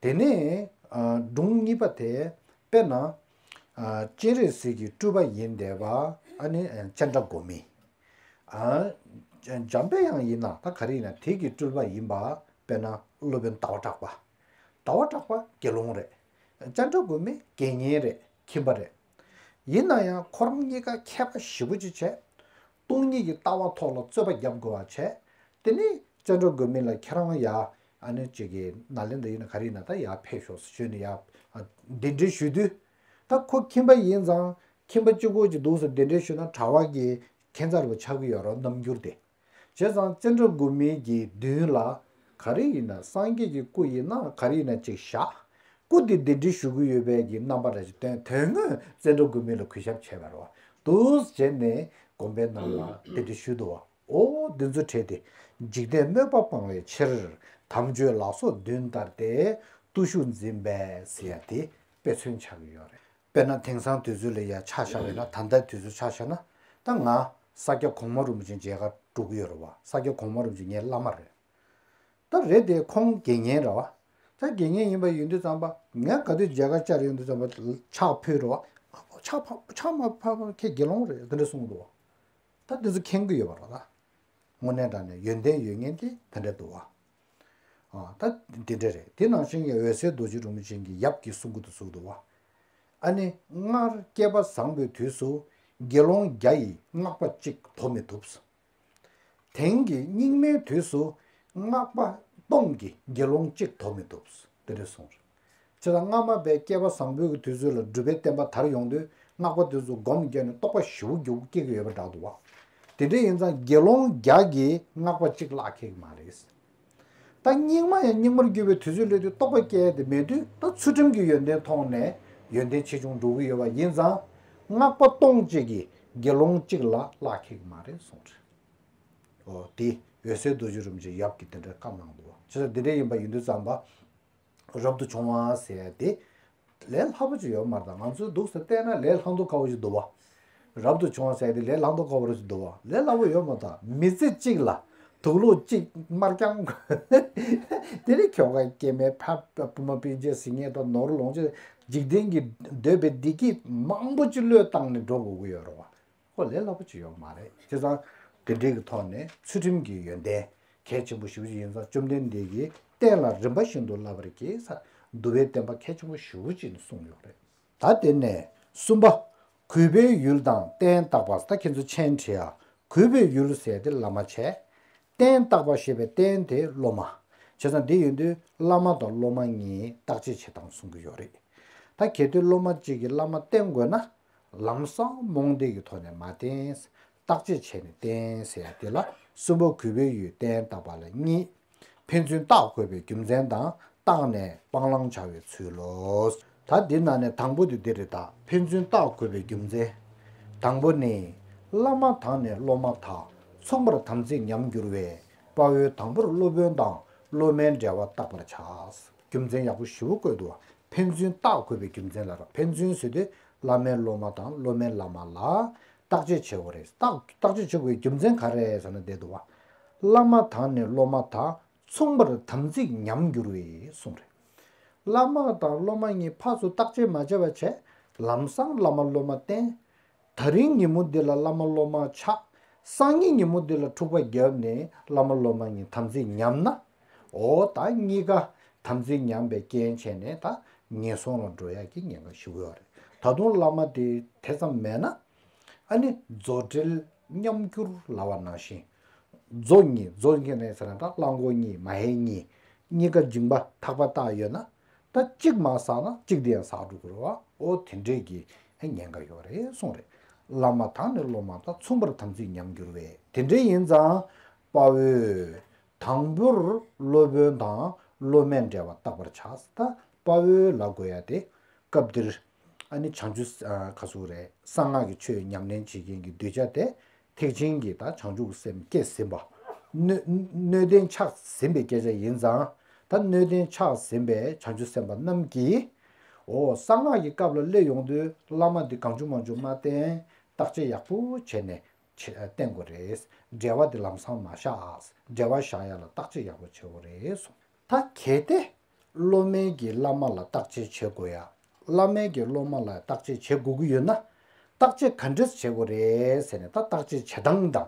དེ་ནས་ཨ་སྒྲུང་གཉིས་པ་དེ་དཔེར་ན་ཨ་སྤྱན་རས་གཟིགས་ཀྱི་སྤྲུལ་པ་ཡིན་བསྡད་པ་ཨ་ནི་ཨ་སྤྱན་རས་སྒོམ་མེ། ཨ་འཇམ་དཔལ་དབྱངས་ཡིན་ན་ད་ག་རེ་ཡིན་ན་དེ་གི་སྤྲུལ་པ་ཡིན་པ་དཔེར་ན་སློབ་དཔོན་ཟླ་བ་གྲགས་པ། ཟླ་བ་གྲགས་པ་དགེ་སློང་རེད། སྤྱན་རས་སྒོམ་མེ་དགེ་བསྙེན་རེད། ཁྱིམ་པ་རེད། ཡིན་ན་ཡང་ཁོ་རང་གཉིས་ཀ་མཁས་པ་ཞེ་པོ་ཅིག་བྱས། སྟོང་ཉིད་ཀྱི་ལྟ་བ་ཐོག་ལ་རྩོད་པ་རྒྱབ་དགོས་པ་བྱས། དེ་ནས་སྤྱན་རས་སྒོམ་མེ་ལ་ཁྱེད་རང་ཡ་ཨ་ནི་ཅིག་གི་ནཱ་ལེནྡྲ་ཡིན་ན་ག་རེ་ཡིན་ན་ད་ཡར་ཕེབས་ཤོག་ཟེར་ཞུས་ནས་ཡ་གདན་འདྲེན་ཞུས་དུས། ད་ཁོ་ཁྱིམ་པ་ཡིན་ཙང་ཁྱིམ་པ་གཅིག་པོ་ཅིག་འདུག་ཟེར་གདན་འདྲེན་ཞུས་ན་གྲྭ་པ་གི་ཁྱད་མཚར་བ་ཆགས་ཀྱི་ཡོད་རེད་རྣམ་འགྱུར་དེ། བྱས་ཙང་སྤྱན་རས་སྒོམ་མེ་གི་མདུན་ལ་ག་རེ་ཡིན་ན་སངས་རྒྱས་ཀྱི་སྐུ་ཡིན་ན་ག་རེ་ཡིན་ན་ཅིག་བཞག་སྐུ་དེ་གདན་འདྲེན་ཞུ་གི་ཡོད་པའི་གི་རྣམ་པ་འདྲ་ཞིག་སྟོན། དོན་དངོས་སྤྱན་རས་སྒོམ་མེ་ལ་གུས་ཞབས་བྱས་པ་རེད་བ། འདུག་བྱས་ནས་དགོན་པའི་ནང་ལ་གདན་འདྲེན་ཞུས་འདུག་བ། འོ་འདི་ཚོ་བྲིས་ཏེ། འཇིག་རྟེན་སྨོད་པ་སྤང་བའི་ཕྱིར། དམ་ཆོས་ལགས་སོ་མདུན་བདར་ཏེ། བརྟུལ་ཞུགས་འཛིན་པས་ཟེར་ཡ་དེ་དཔེ་མཚོན་ཆགས་ཀྱི་ཡོད་རེད། དཔེར་ན་དེང་སང་དུས་ཚོད་ལ་ཡ་ཆ་བཞག་པ་ཡིན་ན་ད་ལྟའི་དུས་ཚོད་ཆ་བཞག་ན། ད་ང་ས་སྐྱ་གོང་མ་རིན་པོ་ཆེ་མཇལ་ཁ་འགྲོ་གི་ཡོད་རེད་བ། ས་སྐྱ་གོང་མ་རིན་པོ་ཆེ་ངའི་བླ་མ་རེད། ད་རེད་དེ་ཁོང་དགེ་བསྙེན་རེད་བ། ད་དགེ་བསྙེན་ཡིན་པ་ཡིན་དུས་ཙམ་པ་ངས་ག་དུས་མཇལ་ཁ་བཅར་ཡོང་དུས་ཙམ་པ་ཕྱག་ཕུལ་རེད་བ། ཕྱག་ཕ་ཕྱག་མ་ཕབ་པ་ཁྱེད་དགེ་སློང་རེད་དེ་འདྲ་གསུངས་འདུག་བ། ད་དེ་ཚོ་མཁྱེན་གི་ཡོད་པ་རེད་ད། དངོས་གནས་དྲང་གནས་ཡོན་ཏན་ཡོད་མཁན་དེ་དེ་འདྲ་འདུག་བ། ཨ་ད་དེ་འདྲ་རེད། དེ་ནང་བཞིན་གྱི་འོད་གསལ་རྡོ་རྗེ་རིན་པོ་ཆེ་གི་ཡབ་ཀྱིས་གསུང་གི་འདུག་གསུངས་འདུག་བ། ཨ་ནི་སྔར་སྐལ་པ་བཟང་པོའི་དུས་སུ་དགེ་སློང་བརྒྱ་ཡིས་སྔགས་པ་གཅིག་དོར་མི་ཐུབ། དེང་གི་སྙིགས་མའི་དུས་སུ་སྔགས་པ་སྟོང་གིས་དགེ་སློང་གཅིག་དོར་མི་ཐུབ། དེ་འདྲ་གསུངས་རེད། བྱས་ཙང་སྔ་མ་པའི་སྐལ་པ་བཟང་པོའི་གི་དུས་ཚོད་ལ་སྒྲུབ་པའི་བསྟན་པ་དར་ཡོང་དུས་སྔགས་པ་དེ་ཚོ་སྒོམ་བརྒྱབ་ནས་རྟོགས་པ་ཞེ་པོ་ཅིག་སྐྱེ་གི་ཡོད་པ་འདྲ་འདུག་བ། དེ་འདྲ་ཡིན་ཙང་དགེ་སློང་བརྒྱ་གིས་སྔགས་པ་གཅིག་བརླག་ཁེག་མ་རེད། ད་སྙིགས་མ་ཡང་སྙིགས་མར་གྱུར་པའི་དུས་ཚོད་སླེབས་དུས་རྟོགས་པ་སྐྱེ་ཡ་དེ་མེད་དུས་ད་ཚུལ་ཁྲིམས་ཀྱི་ཡོན་ཏན་མཐོང་ནས་ཡོན་ཏན་ཆེ་ཆུང་འགྲོ་གི་ཡོད་པ་ཡིན་ཙང་སྔགས་པ་སྟོང་གཅིག་གིས་དགེ་སློང་གཅིག་ལ་བརླག་ཁེག་མ་རེད་གསུངས་རེད། འོ་དེ་འོད་གསལ་རྡོ་རྗེ་རིན་པོ་ཆེ་ཡབ་ཀྱིས་དེ་འདྲའི་བཀའ་གནང་འདུག་བ། བྱས་ཙང་དེ་འདྲ་ཡིན་པ་ཡིན་དུས་ཙམ་པ་རབ་ཏུ་བྱུང་བ་ཟེར་ཡ་དེ་ལས་སླ་པོ་ཅིག་ཡོད་མ་རེད། ད་ང་ཚོས་འདུག་ཟེར་བལྟས་ན་ལས་སླ་མདོག་ཁ་པོ་ཅིག་འདུག་བ། རབ་ཏུ་བྱུང་བ་ཟེར་ཡ་དེ་ལས་སླ་མདོག་ཁ་པོ་རེད་ཅིག་འདུག་བ། ལས་སླ་པོ་ཡོད་མ་རེད། ད་མི་ཚེ་གཅིག་ལ་དུག་ལོག་གཅིག་དམར་རྐྱང་དེ་ནས་ཁྱོ་ག་སྐྱེ་དམན་ཕ་བུ་མོ་སྤུན་མཆེད་ཟེར་མཁན་དང་ནོར་ལོངས་སྤྱོད་འཇིག་རྟེན་གྱི་འདོད་པའི་བདེ་སྐྱིད་མང་པོ་ཅིག་བློས་བཏང་ནས་འགྲོ་དགོས་ཀྱི་ཡོད་རེད་བ། ཁོ་ལས་སླ་པོ་ཅིག་ཡོད་མ་རེད། བྱས་ཙང་དེ་འདྲའི་གི་ཐོག་ནས་ཚུལ་ཁྲིམས་ཀྱི་ཡོན་ཏན་གལ་ཆེན་པོ་ཞེ་པོ་ཅིག་ཡིན་ཙང་བཅོམ་ལྡན་འདས་ཀྱིས་བསྟན་ལ་རིམ་པ་བཞིན་དུ་བསླབ་པར་བགྱི་ས་འདུལ་བའི་བསྟན་པ་གལ་ཆེན་པོ་ཞེ་པོ་ཅིག་གསུངས་ཡོད་རེད། ད་དེ་ནས་གསུམ་པ། གུས་པའི་ཡུལ་དང་རྟེན་བརྟག་པ། ད་ཁྱེད་ཚོ་མཆན་བྲིས་ཡ། གུས་པའི་ཡུལ་ཟེར་དེ་བླ་མ་བྱས། རྟེན་བརྟག་པ་ཞེས་པའི་རྟེན་དེ་སློབ་མ། བྱས་ཙང་འདི་ཡིན་དུས་བླ་མ་དང་སློབ་མ་གཉིས་བརྟག་དཔྱད་བྱེད་སྟངས་གསུང་གི་ཡོད་རེད། ད་གལ་ཏེ་སློབ་མ་གཅིག་གིས་བླ་མ་བསྟེན་དགོས་ན། ལམ་སང་རྨོངས་དད་ཀྱི་ཐོག་ནས་མ་བསྟེན། བརྟག་དཔྱད་བྱས་ནས་བསྟེན་ཟེར་ཡ་དེ་ལ་གསུམ་པ་གུས་པའི་ཡུལ་རྟེན་བརྟག་པ་ལ་གཉིས། ཕན་ཚུན་བརྟག་དགོས་པའི་རྒྱུ་མཚན་དང་བརྟགས་ནས་སྤང་བླང་བྱ་བའི་ཚུལ་ལོ། ད་འདི་ནང་ནས་དང་པོ་དེ་འདི་རེད། ད་ཕན་ཚུན་བརྟག་དགོས་པའི་རྒྱུ་མཚན། དང་པོ་ནི། བླ་མ་དང་ནི་སློབ་མ་དག་མཚུངས་པར་དམ་ཚིག་ཉམས་འགྱུར་བས། དཔའ་བོས་དང་པོར་སློབ་དཔོན་དང་སློབ་མའི་འབྲེལ་བ་བརྟག་པར་བྱ། རྒྱུ་མཚན་ཡག་པོ་ཞེ་པོ་བཀོད་འདུག་ཕན་ཚུན་བརྟག་དགོས་པའི་རྒྱུ་མཚན་ལ་ར། ཕན་ཚུན་ཟེར་དུས་བླ་མའི་སློབ་མ་དང་སློབ་མའི་བླ་མ་ལ་བརྟག་དཔྱད་བྱེད་དགོས་རེད། བརྟག་བརྟག་དཔྱད་བྱེད་དགོས་པའི་རྒྱུ་མཚན་ག་རེ་རེད་ཟེར་ན་བསྡད་འདུག་བ། བླ་མ་དང་ནི་སློབ་མ་དག་མཚུངས་པར་དམ་ཚིག་ཉམས་འགྱུར་བས་གསུངས་རེད། བླ་མ་དང་སློབ་མ་གཉིས་ཕར་ཚུར་བརྟག་དཔྱད་མ་བྱས་པ་བྱས། ལམ་སང་བླ་མ་སློབ་མ་བསྟེན། ད་རིང་ཉིན་མོ་འདི་ལ་བླ་མ་སློབ་མ་ཆགས། སང་ཉིན་ཉིན་མོ་འདི་ལ་འཁྲུག་པ་བརྒྱབ་ནས་བླ་མ་སློབ་མ་གཉིས་དམ་ཚིག་ཉམས་ན། འོ་ད་གཉིས་ཀ་དམ་ཚིག་ཉམས་པའི་རྐྱེན་བྱས་ནས་ད་ངན་སོང་ལ་འགྲོ་ཡག་གི་ཉེན་ཁ་ཞེ་པོ་ཡོད་རེད། ད་དུང་བླ་མ་དེ་དེ་ཙམ་མེད་ན། ཨ་ནི་མཛོ་འབྲེལ་མཉམ་གྱུར་ལབ་པ་ནང་བཞིན། མཛོ་གཉིས། མཛོ་གཉིས་ནས་ཟེར་ན་ད་གླང་གོག་གཉིས། མ་ཧེ་གཉིས། གཉིས་ཀ་མཇིང་པ་ཐག་པ་བཏགས་ཡོད་ན། ད་གཅིག་མ་ཟག་ན་གཅིག་དེ་ཡང་ཟག་འགྲོ་གི་རེད་བ། འོ་དེ་འདྲས་ཀྱི་ཉེན་ཁ་ཡོད་རེད་གསུངས་རེད། བླ་མ་དང་ནི་སློབ་མ་དག་མཚུངས་པར་དམ་ཚིག་ཉམས་འགྱུར་བས། དེ་འདྲས་ཡིན་ཙང་དཔའ་བོས་དང་པོར་སློབ་དཔོན་དང་སློབ་མའི་འབྲེལ་བ་བརྟག་པར་བྱ། ད་དཔའ་བོས་ལབ་དགོས་ཡ་དེ་སྐབས་འདིར་ ཨ་ནི་བྱང་ཆུབ་ཨ་ག་ཟེར་རེད། གསང་སྔགས་ཀྱི་ཆོས་ཉམས་ལེན་བྱེད་མཁན་གྱི་གདུལ་བྱ་དེ་ཐེག་ཆེན་གྱི་ད་བྱང་ཆུབ་སེམས་སྐྱེས་ཟིན་པ། སྣོད་སྣོད་ལྡན་ཆགས་ཟིན་པའི་སྐད་ཆ་ཡིན་ཙང་། ད་སྣོད་ལྡན་ཆགས་ཟིན་པའི་བྱང་ཆུབ་སེམས་དཔའ་རྣམས་ཀྱིས། འོ་གསང་སྔགས་ཀྱི་སྐབས་ལ་སླེབས་ཡོང་དུས་བླ་མ་འདི་གང་བྱུང་མང་བྱུང་མ་བསྟེན། བརྟག་དཔྱད་ཡག་པོ་བྱས་ནས་བསྟེན་དགོས་རེད། འབྲེལ་བ་འདི་ལམ་སང་མ་བཞག་འབྲེལ་བ་བཞག་ཡ་ལ་བརྟག་དཔྱད་ཡག་པོ་བྱེད་དགོས་རེད་གསུངས། ད་གལ་ཏེ་སློབ་མས་ཀྱི་བླ་མ་ལ་བརྟག་དཔྱད་བྱེད་དགོས་ཡ། བླ་མས་ཀྱི་སློབ་མ་ལ་བརྟག་དཔྱད་བྱེད་དགོས་ཀྱི་ཡོད་ན། བརྟག་དཔྱད་ག་འདྲས་བྱེད་དགོས་རེད་ཟེར་ནས། ད་བརྟག་དཔྱད་བྱེད་སྟངས་དང་།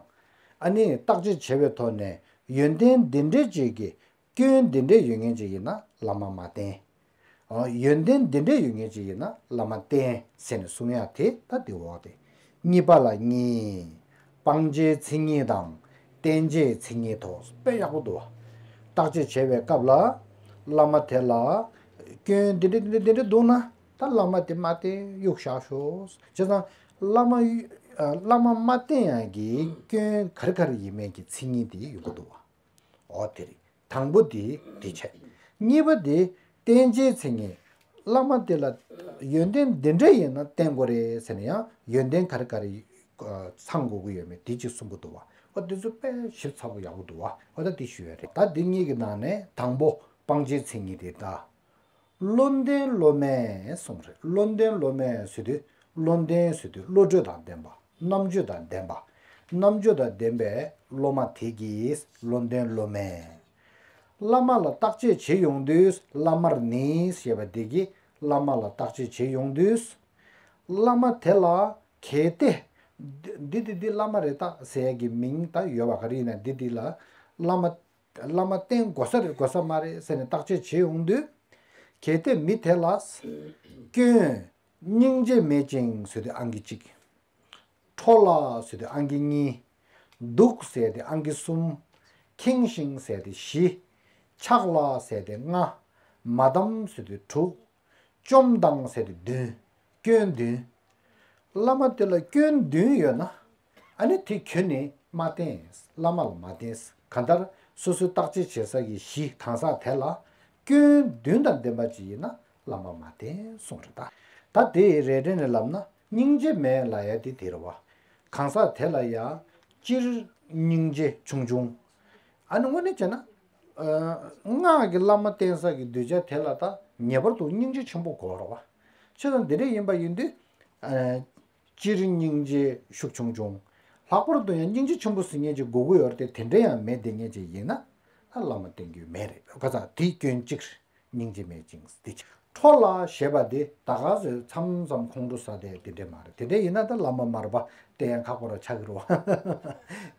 ཨ་ནི་བརྟག་དཔྱད་བྱེད་པའི་ཐོག་ནས་ཡོན་ཏན་འདི་འདྲས་ཅིག་གི་སྐྱོན་འདི་འདྲས་ཡོད་མཁན་ཅིག་ཡིན་ན་བླ་མ་མ་བསྟེན། ཡོན་ཏན་འདི་འདྲས་ཡོད་མཁན་ཅིག་ཡིན་ན་བླ་མ་བསྟེན་ཟེར་ནས་གསུང་ཡ་དེ་ད་འདི་འོག་དེ། གཉིས་པ་ལ་གཉིས། སྤང་བྱའི་མཚན་ཉིད་དང་། བསྟེན་བྱའི་མཚན་ཉིད་དོ། དཔེ་ཡག་པོ་འདུག་བ། བརྟག་དཔྱད་བྱེད་པའི་སྐབས་ལ་བླ་མ་དེ་ལ་སྐྱོན་འདི་འདྲས་འདི་འདྲས་འདི་འདྲས་འདུག་ན། ད་བླ་མ་དེ་མ་བསྟེན་གཡུག་བཞག་ཤོག་བྱས་ཙང་བླ་མ་བླ་མ་མ་བསྟེན་ཡ་གི་སྐྱོན་ག་རེ་ག་རེ་ཡིན་མིན་གྱི་མཚན་ཉིད་དེ་ཡོང་གི་འདུག་བ། འོ་དེ་རེད། དང་པོ་དེ་དེ་བྱས། གཉིས་པ་དེ་བསྟེན་བྱའི་མཚན་ཉིད། བླ་མ་དེ་ལ་ཡོན་ཏན་འདི་འདྲ་ཡིན་ན་བསྟེན་དགོས་རེད་ཟེར་ན་ཡང་ཡོན་ཏན་ག་རེ་ག་རེ་ཚང་དགོས་ཀྱི་ཡོད་མེད་དེ་གཅིག་གསུང་གི་འདུག་བ། འོ་དེ་ཚོ་དཔེ་ཞིབ་ཚགས་པོ་ཡག་པོ་འདུག་བ། འོ་ད་དེ་ཞུ་ཡ་རེད། ད་འདི་གཉིས་ཀྱི་ནང་ནས་དང་པོ་སྤང་བྱའི་མཚན་ཉིད་དེ་ད། བློ་ལྡན་བློ་མས་གསུངས་རེད། བློ་ལྡན་བློ་མས་ཟེར་དུས་བློ་ལྡན་ཟེར་དུས་བློ་གྲོས་དང་ལྡན་པ། རྣམ་དཔྱོད་དང་ལྡན་པ། རྣམ་དཔྱོད་དང་ལྡན་པའི་སློབ་མ་དེ་གིས་བློ་ལྡན་བློ་མས། བླ་མ་ལ་བརྟག་དཔྱད་བྱེད་ཡོང་དུས་བླ་མར་ནི་ཞེས་པ་དེ་གིས་བླ་མ་ལ་བརྟག་དཔྱད་བྱེད་ཡོང་དུས། བླ་མ་དེ་ལ་གལ་ཏེ། འདི་འདི་འདི་བླ་མ་རེད་ད་ཟེར་ཡ་གི་མིང་ད་ཡོད་པ་ག་རེ་ཡིན་ན་འདི་འདི་ལ་བླ་མ། བླ་མ་བསྟེན་དགོས་ས་རེད་དགོས་ས་མ་རེད་ཟེར་ནས་བརྟག་དཔྱད་བྱེད་ཡོང་དུས། གལ་ཏེ་མི་དེ་ལ། སྐྱོན། སྙིང་རྗེ་མེད་ཅིང་ཟེར་དུས་ཨང་ཀི་གཅིག་ཁྲོ་ལ་ཟེར་དུས་ཨང་ཀི་གཉིས། སྡུག་ཟེར་དུས་ཨང་ཀི་གསུམ། ཁེངས་ཤིང་ཟེར་དུས་བཞི། ཆགས་ལ་ཟེར་དུས་ལྔ། མ་བསྡམས་ཟེར་དུས་དྲུག་བཅོམ་དང་ཟེར་དུས་བདུན། སྐྱོན་བདུན། བླ་མ་དེ་ལ་སྐྱོན་བདུན་ཡོད་ན། ཨ་ནི་དེ་ཁྱོན་ནས་མ་བསྟེན། བླ་མ་ལ་མ་བསྟེན། གང་ལྟར་སོ་སོའི་བརྟག་དཔྱད་བྱེད་ས་ཀྱི་གཞི་གང་ཟག་དེ་ལ་སྐྱོན་བདུན་དང་ལྡན་པ་ཅིག་ཡིན་ན་བླ་མ་མ་བསྟེན་གསུངས་རེད་ད། ད་དེ་རེ་རེ་ནས་ལབ་ན་སྙིང་རྗེ་མེད་ལབ་ཡ་དེ་དེ་རེད་བ། གང་ཟག་དེ་ལ་ཡ་སྤྱིར་སྙིང་རྗེ་ཆུང་ཆུང་། ཨ་ནི་དངོས་གནས་བྱས་ན། ཨ། སྔགས་ཀྱི་བླ་མ་བསྟེན་ས་ཀྱི་གདུལ་བྱ་དེ་ལ་ད་ངེས་པར་དུ་སྙིང་རྗེ་ཆེན་པོ་དགོས་རེད་བ། བྱས་ཙང་དེ་འདྲ་ཡིན་པ་ཡིན་དུས། ཨ། སྤྱིར་སྙིང་རྗེ་ཤུགས་ཆུང་ཆུང་། ལྷག་པར་དུ་ཡང་སྙིང་རྗེ་ཆེན་པོ་ཟེར་མཁན་ཅིག་དགོས་ཀྱི་ཡོད་རེད་དེ། དེ་འདྲ་ཡང་མེད་བསྡད་མཁན་ཅིག་ཡིན་ན་ད་བླ་མ་བསྟེན་རྒྱུ་མེད་རེད། ག་ཚ་དེའི་སྐྱོན་གཅིག་སྙིང་རྗེ་མེད་ཅིང་སྟེ། ཁྲོ་ལ་ཞེས་པ་དེ་ད་ག་ཚོད་མཚམས་མཚམས་ཁོང་ཁྲོ་ཟ་དེ་དེ་འདྲས་མ་རེད། དེ་འདྲས་ཡིན་ན་ད་བླ་མ་མར་པ་བསྟེན་ཡང་ཁག་པོ་ར་ཆགས་ཀྱི་རེད་བ།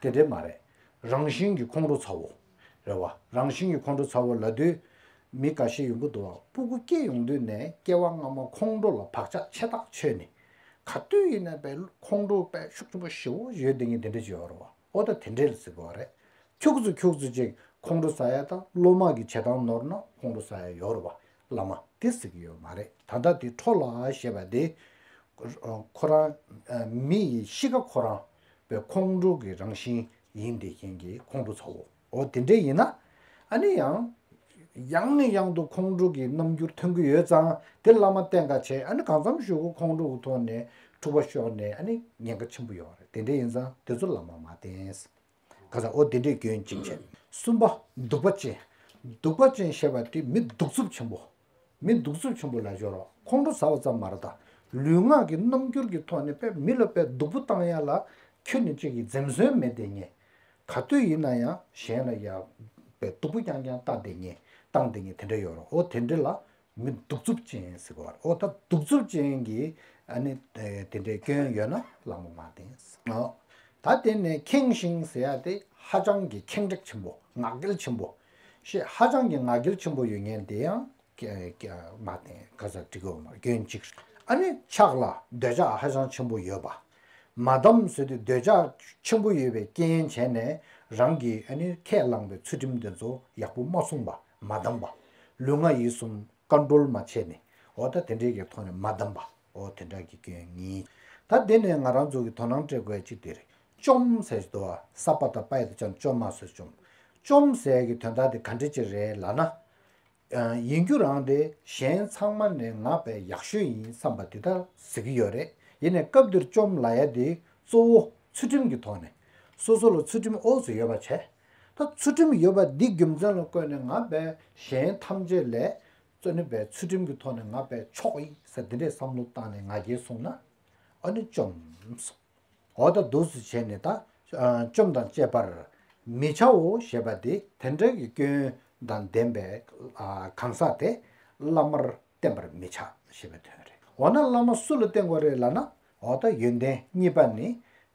དེ་འདྲས་མ་རེད། རང་བཞིན་གྱི་ཁོང་ཁྲོ་ཚ་བོ། རེད་བ། རང་བཞིན་གྱི་ཁོང་ཁྲོ་ཚ་བོ་ལབ་དུས། མི་འགའ་ཤས་ཡོང་གི་འདུག་བ། སྤུ་གུ་སྐྱེས་ཡོང་དུས་ནས་སྐྱེ་བ་སྔ་མ་ཁོང་ཁྲོ་ལ་བག་ཆགས་ཆེ་ཐག་ཆོད་ནས། ག་དུས་ཡིན་ན་དཔེ་ཁོང་ཁྲོ་དཔེ་ཤུགས་ཆེན་པོ་ཞེ་པོ་ཡོད་དེ་ངས་དེ་འདྲས་ཅིག་ཡོད་རེད་བ། ཨོ་ད་དེ་འདྲས་ལ་ཟེར་དགོས་རེད། ཁྱུག་ཙམ་ཁྱུག་ཙམ་ཅིག་ཁོང་ཁྲོ་ཟ་ཡ་དང་སློབ་མ་གི་བྱེད་སྟངས་ནོར་ན་ཁོང་ཁྲོ་ཟ་ཡ་ཡོད་རེད་བ། བླ་མ་དེ་ཟེར་གི་ཡོད་མ་རེད། ད་ལྟ་དེ་ཁྲོ་ལ་ཞེས་པ་དེ། ཁོ་རང་། མི་ཡི་གཤིས་ཀ་ཁོ་རང་བའི་ཁོང་ཁྲོ་གི་རང་བཞིན་ཡིན་དེ་ཤེས་ཀྱི་ཁོང་ཁྲོ་ཚ་བོ། ཨོ་དེ་འདྲས་ཡིན་ན། ཨ་ནི་ཡང་། ཡང་ནས་ཡང་དུ་ཁོང་ཁྲོ་གི་རྣམ་འགྱུར་ཐོན་གྱི་ཡོད་ཙང་དེ་བླ་མ་བསྟེན་ག་བྱས། ཨ་ནི་གང་འཚམ་ཞུ་གི་ཁོང་ཁྲོ་གི་ཐོག་ནས་འཁྲུག་པ་ཤོར་ནས་ཨ་ནི་ཉེན་ཁ་ཆེན་པོ་ཡོད་རེད། དེ་འདྲས་ཡིན་ཙང་དེ་ཚོ་བླ་མ་མ་བསྟེན། ག་ས་ཨོ་དེ་འདྲས་སྐྱོན་གཅིག་བྱས། གསུམ་པ་གདུག་པ་ཅན། གདུག་པ་ཅན་ཞེས་པ་དེ་མི་གདུག་རྩུབ་ཆེན་པོ། མི་གདུག་རྩུབ་ཆེན་པོ་ལ་སྦྱོར་རོ། ཁོང་ཁྲོ་ཟ་བ་ཙམ་མ་རེད་ད། ལུས་ངག་གི་རྣམ་འགྱུར་གྱི་ཐོག་ནས་དཔེ་མི་ལ་དཔེ་སྡུག་པོ་བཏང་ཡ་ལ་ཁྱོན་ནས་གཅིག་གིས་འཛེམ་ཟོན་མེད་དེ་ངས། ག་དུས་ཡིན་ན་ཡང་གཞན་ལ་ཡ་དཔེ་སྡུག་པོ་རྐྱང་རྐྱང་བཏང་དེ་ངས། བཏང་དེ་ངས་དེ་འདྲ་ཡོད་རོ། ཨོ་དེ་འདྲ་ལ་མི་གདུག་རྩུབ་ཅན་ཟེར་གོ་ར། ཨོ་ད་གདུག་རྩུབ་ཅན་གྱི་ཨ་ནི་དེ་འདྲའི་སྐྱོན་ཡོད་ན་བླ་མ་མ་བསྟེན། ཨོ་ད་དེ་ནས་ཁེངས་ཤིང་ཟེར་ཡ་དེ་ཧ་ཅང་གི་ཁེངས་དྲེགས་ཆེན་པོ། ངག་འཁྱལ་ཆེན་པོ། ཞེས་ཧ་ཅང་གི་ངག་འཁྱལ་ཆེན་པོ་ཡོད་མཁན་དེ་ཡང་། ཀྱ་ཀྱ་མ་བསྟེན། ག་ས་འགྲིག་གི་ཡོད་མ་རེད། སྐྱོན་གཅིག་ཨ་ནི་ཆགས་ལ་འདོད་ཆགས་ཧ་ཅང་ཆེན་པོ་ཡོད་པ། མ་བསྡམས་ཟེར་དུས་འདོད་ཆགས་ཆེན་པོ་ཡོད་པའི་རྐྱེན་བྱས་ནས་རང་གི་ཨ་ནི་ཁས་བླངས་པའི་ཚུལ་ཁྲིམས་དེ་ཚོ་ཡག་པོ་མ་སྲུང་པ། མ་བསྡམས་པ། ལུས་ངག་ཡིད་གསུམ་ཀོན་ཊོལ་མ་བྱས་ནས། འོ་ད་དེ་འདྲའི་གི་ཐོག་ནས་མ་བསྡམས་པ། འོ་དེ་འདྲ་གི་སྐྱོན་གཉིས། ད་དེ་ནས་ང་རང་ཚོ་གི་དོ་སྣང་སྤྲད་དགོས་ཡ་གཅིག་དེ་རེད། བཅོམ་ཟེར་གྱི་འདུག་བ། ས་པ་ད་པ་ཡ་དེ་བཅོམ། བཅོམ་མ་ཟེར་བཅོམ། བཅོམ་ཟེར་གྱི་དོན་དག་དེ་ག་འདྲ་ཅིག་རེད་ལབ་ན། ཡིན་རྒྱུ་རང་དེ་གཞན་ཚང་མ་ནས་ང་དཔེ་ཡག་ཤོས་ཡིན་བསམ་པ་དེ་ལྟར་ཟེར་གྱི་ཡོད་རེད། ཡིན་ནའི་སྐབས་འདིར་བཅོམ་ལབ་ཡ་དེ་གཙོ་བོ་ཚུལ་ཁྲིམས་ཀྱི་ཐོག་ནས། སོ་སོ་ལ་ཚུལ་ཁྲིམས་ཨོ་ཙི་ཡོད་པ་བྱས། ད་ཚུལ་ཁྲིམས་ཡོད་པ་འདི་རྒྱུ་མཚན་ལ་བཀོད་ནས་ང་དཔེ་གཞན་ཐམས་ཅད་ལས་གཙོ་ནི་དཔེ་ཚུལ་ཁྲིམས་ཀྱི་ཐོག་ནས་ང་དཔེ་མཆོག་ཡིན་ཟེར་འདི་འདྲའི་བསམ་བློ་བཏང་ནས་ང་རྒྱལ་གསུངས་ན་ཨ་ནི་བཅོམ་སོང་། འོ་ད་འདུག་སེ་བྱས་ནས་ད་བཅོམ་དང་བཅས་པར་མི་བྱའོ་ཞེས་པ་དེ་དེ་འདྲ་གི་སྐྱོན་དང་ལྡན་པའི་གང་ཟག་དེ་བླ་མར་བསྟེན་པར་མི་བྱ་ཞེས་པའི་དོན་རེད། འོ་ན་བླ་མ་སུ་ལ་བསྟེན་དགོས་རེད་ལབ་ན། འོ་ད་ཡོན་ཏན་གཉིས་པ་ནི།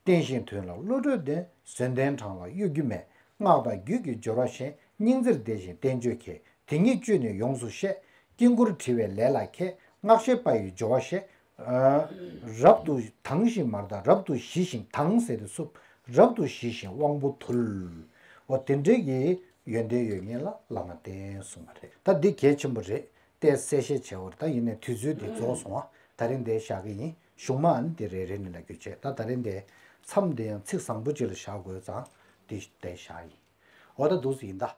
བསྟེན་ཞིང་དོན་ལ་བློ་གྲོས་ལྡན། ཡོན་ཏན་གྲངས་ལ་གཡོ་སྒྱུ་མེད། སྔགས་དང་རྒྱུད་ཀྱི་སྦྱོར་བ་ཤེས། སྙིང་རྗེར་བདེ་ཞིང་བསྟན་བཅོས་མཁས། དེ་ཉིད་སྤྱོད་ནས་ཡོངས་སུ་ཤེས། དཀྱིལ་འཁོར་བྲི་བའི་ལས་ལ་མཁས། སྔགས་ཤེས་པ་ཡི་སྦྱོར་བ་ཤེས། རབ་ཏུ་དྭངས་ཤིང་མར་དང་རབ་ཏུ་ཞི་ཞིང་དྭངས་ཟེར་དུས་སུ་རབ་ཏུ་ཞི་ཞིང་དབང་པོ་དུལ། འོ་དེ་འདྲའི་གི་ཡོན་ཏན་ཡོད་མཁན་ལ་བླ་མ་བསྟེན་གསུངས་པ་རེད། ད་འདི་གལ་ཆེན་པོ་རེད། ཏེ་གསལ་བཤད་བྱས་པར་ད་ཡིན་ནའི་དུས་ཚོད་འདི་རྫོགས་སོང་བ། ད་རིང་འདིར་བཞག་གི་ཡིན། གཞུག་མ་ཨ་ནི་འདི་རེ་རེ་ནས་ལ་རྒྱུ་བྱས། ད་ད་རིང་འདི་མཚམས་འདི་ཡང་ཚིག་བཟང་པོ་ཅིག་ལ་བཞག་དགོས་ཙང་འདི་འདིར་བཞག་ཡིན། འོ་ད་འདུག་སེ་ཡིན་ད།